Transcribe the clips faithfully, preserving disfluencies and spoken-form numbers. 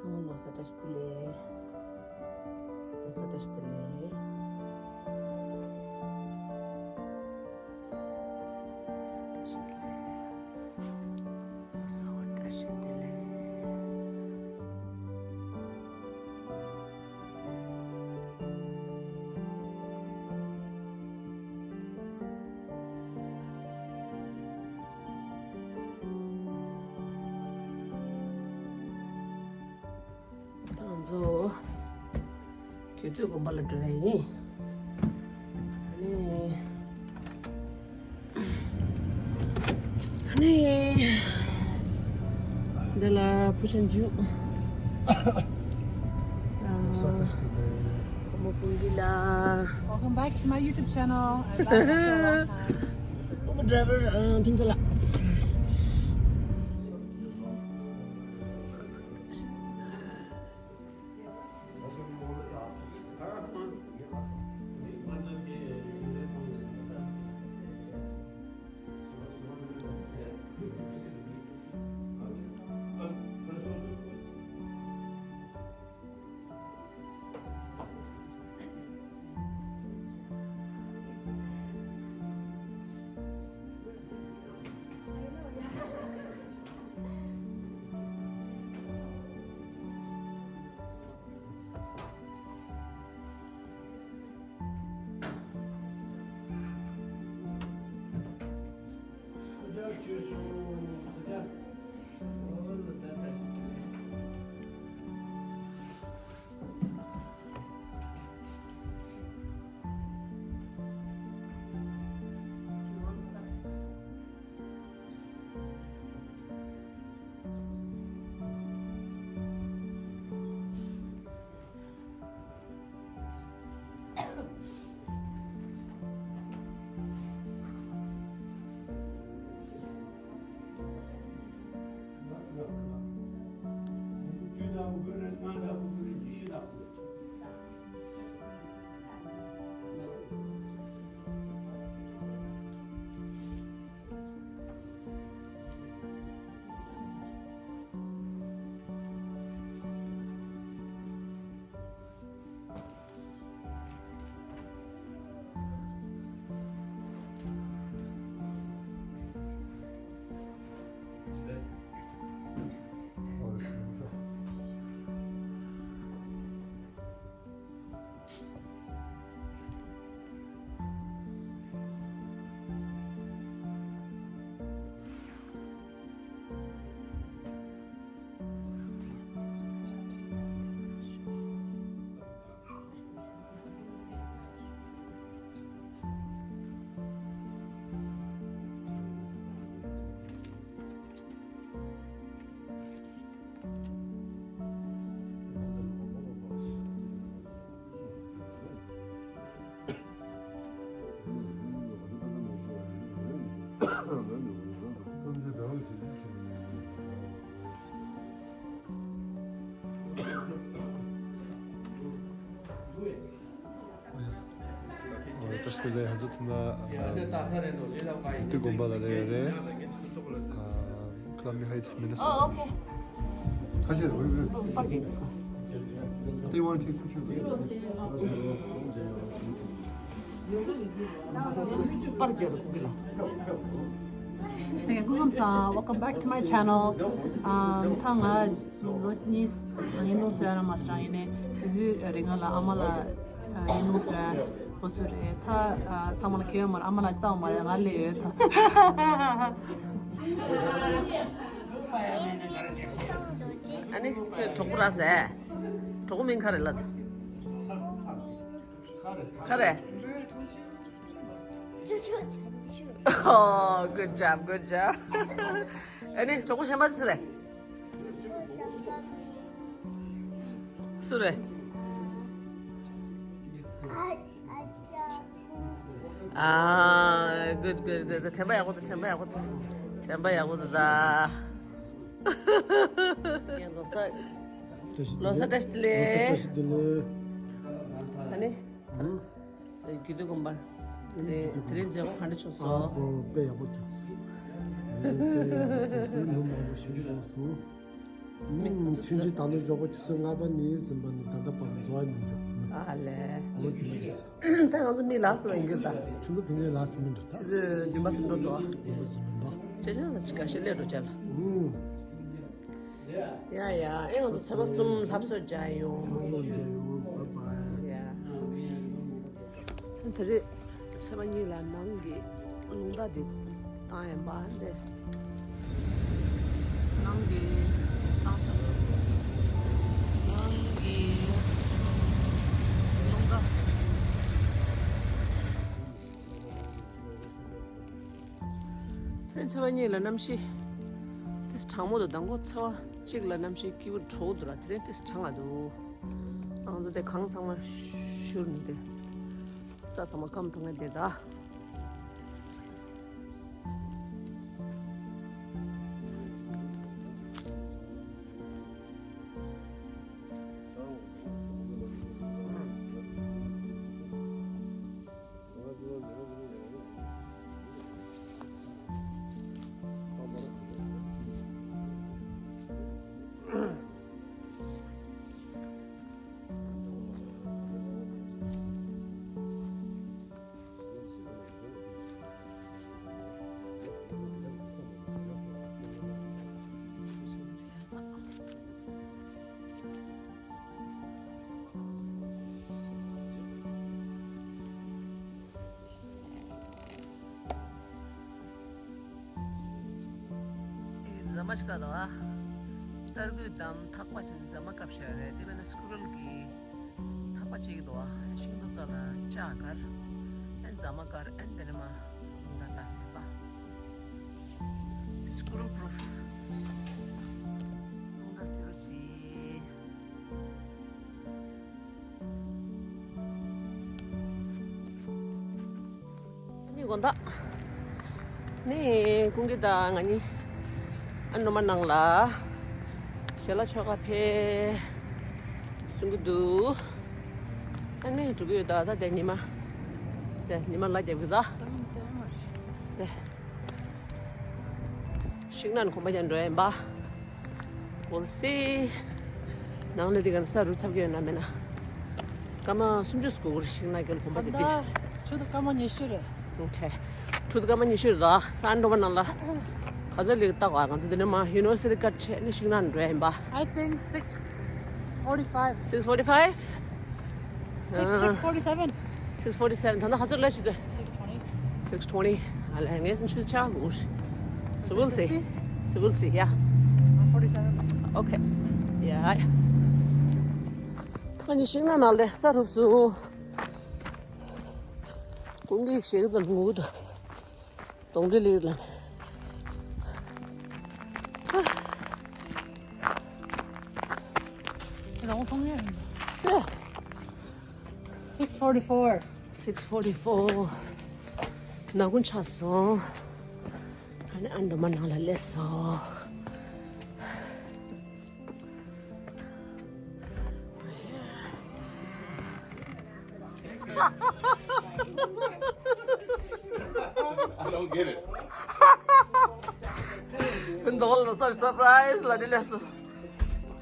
ཚང་མ་ལོ་གསར་བཀྲ་ཤིས་བདེ་ལེགས། ལོ་གསར་བཀྲ་ཤིས་བདེ་ལེགས། ལོ་གསར་བཀྲ་ཤིས་བདེ་ལེགས། ད་ང་ཚོ་རྒྱུད་སྟོད་དགོན་པ་ལ་འགྲོ་ཡ་ཡིན། ཨ་ནི། ཨ་ནི། འདི་ལ་ཕུ་ཤན་ཇུ། ཨ། ཁོ་མོ་ཀུན་གྱི་ལ། Welcome back to my YouTube channel. I'm back after a long time. Uber driver, ཨ། ཕུན་ཚོགས་ལགས། བཀྲ་ཤིས་བདེ་ལེགས། ང་ཚོ་ཐོག་མ་རྒྱུད་སྟོད་དགོན་པ་ལ་སླེབས་ཡོད་རེད། Columbia Heights, Minnesota. Oh, okay. How should we? What do you want to take pictures? Okay, welcome back to my channel. Um, ད་ང་ལོ་གཉིས་ཡིན་ནོ་སོ་ཡ་ར་མ་སི་རང་ཡིན་ནས་དེ་དུས་རེ་ང་ལ་ཨ་མ་ལ་ཡིན་ནོ་སོ་ཡ་ཁོ་ཚོ་རེད། ད་ཚང་མ་ལ་ཁེ་ཡོད་མ་རེད། ཨ་མ་ལ་ཅི་ལྟ་བ་མ་རེད། ང་ལས་ཡོད་ད། ཨ་ནི་ཁྱོད་གྲོགས་པོ་རག་ཟེ། གྲོགས་པོ་མིང་ག་རེ་ལབ། ག་རེ། Oh, good job, good job. ཨ་ནི་གྲོགས་པོ་གཞན་པ་སུ་རེད། སུ་རེད། ཨ། Good, good, good. དྲན་པ་ཡག་པོ་འདུག་དྲན་པ་ཡག་པོ་འདུག་དྲན་པ་ཡག་པོ་འདུག་ད། ཡང་ལོ་གསར། ལོ་གསར་བཀྲ་ཤིས་བདེ་ལེགས། ལོ་གསར་བཀྲ་ཤིས་བདེ་ལེགས། ཨ་ནི། རྒྱུད་སྟོད་དགོན་པ། དེ་རིང་དེ་རིང་མཛད་སྒོ་ག་འདྲ་བྱུང་སོང་། ཨ་པོ་དཔེ་ཡག་པོ་བྱུང་སོང་། དཔེ་ཡག་པོ་བྱུང་སོང་། མི་མང་པོ་ཞིག་འཛོམས་སོང་། ཆུང་ཆུང་དང་ནི་ཞོགས་པ་ཆུ་ཚོད་ལྔ་པ་ནས་ཟིན་པ་ནི་ད་ལྟ་བར་འཛོལ་བ་མི་འགྱུར། ཨ་ལས། ལོ་དེ་ནས། ད་ང་ཚོ་མི་ལགས་སུ་ཡིན་རྒྱུ་ད། ཆུ་ཚོད་ཕན་ཚུན་ལགས་སུ་མི་འགྲོ་ད། ཆུ་ཚོད་བདུན་པ་སུ་འགྲོ་འདུག་ཨ། བདུན་པ་སུ་འགྲོ་འདུག་ཅེ་ཅེ་ན་ཅི་ག་ཤེད་ལས་འགྲོ་ཅ་ལ། ཡ་ཡ་ཨེ་ང་ཚོ་ཚེས་པ་གསུམ་ལྷ་གསོལ་མཇལ་ཡོང་། ཚེས་པ་གསུམ་མཇལ་ཡོང་། བཱའི་བཱའི། ཡ། དེ་རེད། ཚེས་པ་གཉིས་ལ་ནང་གི་རླུང་རྟ་དེ་བཏང་ཡིན་པ་འདི། ནང་གི་སང་སང་། ནང་གི་རླུང་རྟ། དེ་ཚེས་པ་གཉིས་ལ་གནམ་གཤིས་ཏིས་གྲང་མོ་འདུག་དང་པོ་ཚེས་པ་གཅིག་ལ་གནམ་གཤིས་སྐྱིད་པོ་དྲོ་འདུག་ར། དེ་རིང་ཏིས་གྲང་ང་འདུག་ང་ཚོ་དེ་གང་ཚང་མ་བཞུར་ནས་དེ་ས་ཚང་མ་སྐམ་འགྲོ་ངེས་དེ་ད། རྫ་མ་ཞིག་བཀབ་འདུག་ཨ། སྟར་གོས་དང་ཐག་པ་ཅན་རྫ་མ་བཀབ་བཞག་རེད། དེ་བས་ན་སི་ཀུ་རལ་གྱི་ཐག་པ་བྱེད་ཀྱི་འདུག་ཨ། ཤིང་ཏོག་རྩ་ལ་ལྕགས་དཀར། ཨན་རྫ་མ་དཀར། ཨན་དེ་ནས་མ་རླུང་རྟ་བཏགས་བྱས་པ། སི་ཀུ་རལ་པུ་རུབ། རླུང་རྟ་སེ་རུ་ཅི། ནི་དགོང་དག་ནི་ཀུན་གྱིས་དང་ང་གཉིས་ཨ་ནུ་མ་ནང་ལ་ཞལ་ལག་མཆོད་ག་ཕེབས་གསུང་གི་འདུག་ཨ་ནི་འགྲོ་གི་ཡོད་ད། ད་དེ་ཉི་མ་དེ་ཉི་མ་ལ་རྒྱབ་གི་ད་དེ། ཤིང་ནགས་གོམ་པ་རྒྱག་འགྲོ་ཡིན་པ། We'll see. ནང་ལ་དེ་ག་ས་རུ་ཚབ་ཀྱི་ཡོད་ན་མེད་ན། སྐར་མ་སུམ་ཅུ་སྐོར་གྱི་ཤིང་ནགས་གོམ་པ་དེ་དེ། ད་ཆུ་ཚོད་སྐར་མ་ཉི་ཤུ་རེད། Okay. ཆུ་ཚོད་སྐར་མ་ཉི་ཤུ་རེད་ད། ས་འགྲོ་བ་ནང་ལ། ག་ཚོད་ལེགས་ལྟ་ག་ང་ཚོ་དེ་ནས་མ་ཡུ་ནི་ཝར་སི་ཊི་ཀ་ཆེ་ནི་ཤིང་ནགས་འགྲོ་ཡིན་པ། I think six forty-five. Six forty-five? Six, six forty-seven. Six forty-seven. ད་ནི་ག་ཚོད་ལ་ཆུ་ཚོད། Six twenty. Six twenty. ཨ་ལས་ངས་ཆུ་ཚོད་ཆག་དགོས། So we'll see. So we'll see, yeah. Forty-seven. Okay. Yeah. ད་ནི་ཤིང་ནགས་ནང་ལ་ས་རུབ་སོང་། ཀུན་གྱིས་ཞེ་གི་དང་ངུ་གི་དང་། གདོང་དུ་ལིར་ལ། རང་ཐོང་ཡ་ཡིན་པ། Six forty-four. Six forty-four. ནག་ཁུང་ཆགས་སོང་། ཨ་ནི་ཨ་འགྲོ་མ་ནང་ལ་སླེབས་སོང་། I don't get it. ནོར་ལ་སར་སར་པ་རའི་ཛི་ལ་དེ་ལས་སོ།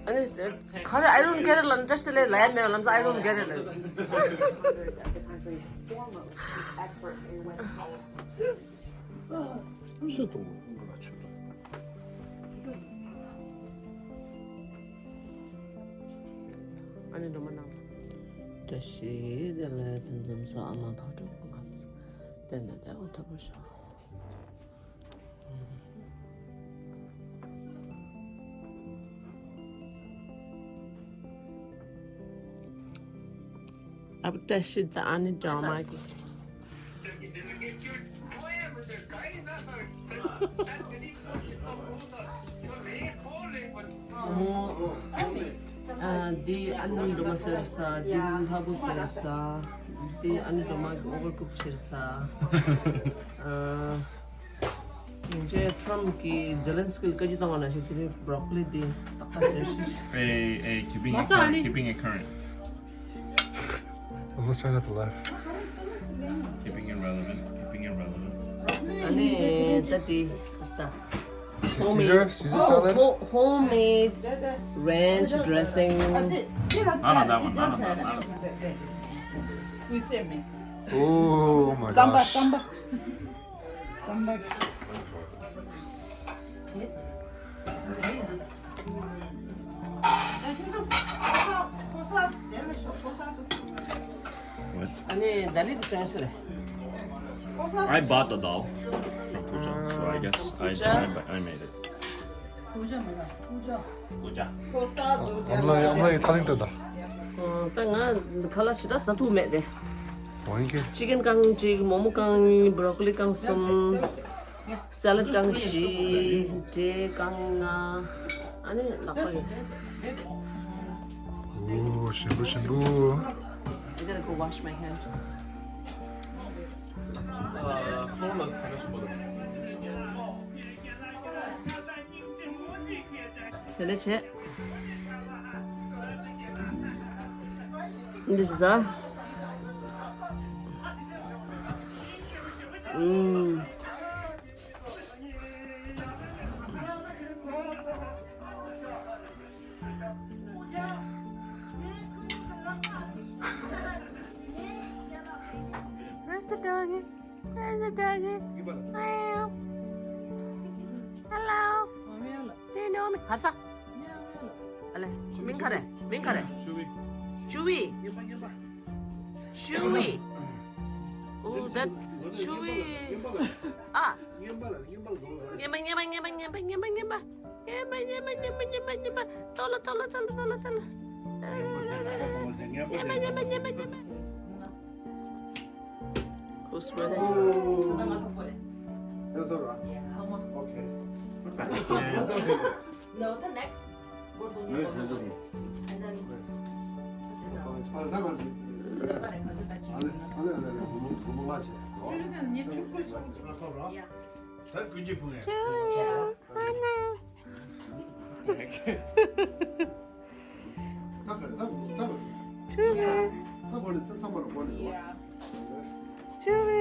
ཨ་ནི་ག་རེ། I don't get it ལ་ནི་ཏྲེ་ཤི་དེ་ལས་ལ་ཡ་མེད་ལམ་ས། I don't get it ལ། ཆུ་དང་ང་ལ་ཆུ་དང་། ཨ་ནི་འགྲོ་མ་ནང་། བཀྲ་ཤིས་བདེ་ལེགས། ཕུན་སུམ་ཚོགས། ཨ་མ་ཕག་གྲུ་གུ་ཁམས་བསྟན་ནས་བདེ་བ་ཐོབ་པར་ཤོག་ཨ་བཀྲ་ཤིས་དང་ཨ་ནི་སྒྲོལ་མ་གི། ཨ་འདི་ཨ་ནུ་སྒྲོལ་མ་ཟེར་ས། འདི་ལྷ་བུ་ཟེར་ས། འདི་ཨ་ནུ་སྒྲོལ་མ་གི་ཨོ་བར་ཀུག་ཟེར་ས། ཨ་རྗེས་ཊྲམ་གི་ཛེ་ལན་སི་ཀི་ལ་བཀའ་འགྱུར་བཏང་བ་ནང་བཞིན་དེ་རིང་བྷྲོ་ཀོ་ལི་འདི་ཏག་ཏག་ཟེར་ཤིག Hey, hey, keeping it current, keeping it current. Let's turn it to life. Keeping it relevant, keeping it relevant. ཨ་ནི་ད་དེ་ས། Caesar, Caesar salad. Oh, ho- homemade ranch dressing. None of that one, none of that, none of that. Oh my gosh. What? I bought the dal from Puja, so I guess I, I, I made it. Puja. ཨ་མ་ལགས་ཨ་མ་ལགས་ཐ་ལིང་ཏོ་ད། ད་ང་ཁ་ལག་ཞེ་དྲག་ཟ་ཐུབ་མེད་དེ། འོ་ཡིན་གྱི། chicken་རྐང་གཅིག་མོག་མོག་རྐང་གཉིས་broccoli་རྐང་གསུམ། salad་རྐང་བཞི། འབྲས་རྐང་ལྔ། ཨ་ནི་ལག་པ་ཡིན། ཨོ་ཞིམ་པོ་ཞིམ་པོ། I gotta go wash my hand. དེ་ལས་བྱེད། འདི་ཟ། ཨུམ། Where's the doggy? Where's the doggy? Meow. Hello. Do you know me? ཧར་ས། ཨ་ལེ། མིང་ག་རེ། མིང་ག་རེ། Chewy. Chewy. Chewy. Oh, that's Chewy. ཨ། ངན་པ་ངན་པ་ངན་པ་ངན་པ་ངན་པ། ཉེས་པ་ཉེས་པ་ཉེས་པ་ཉེས་པ། ཉེས་པ་ཉེས་པ་ཉེས་པ་ཉེས་པ། ཏོ་ལོ་ཏོ་ལོ་ཏོ་ལོ་ཏོ་ལོ་ཏོ་ལོ། ཉེས་པ་ཉེས་པ་ཉེས་པ་ཉེས་པ། Who's ready? Okay. No, the next. And then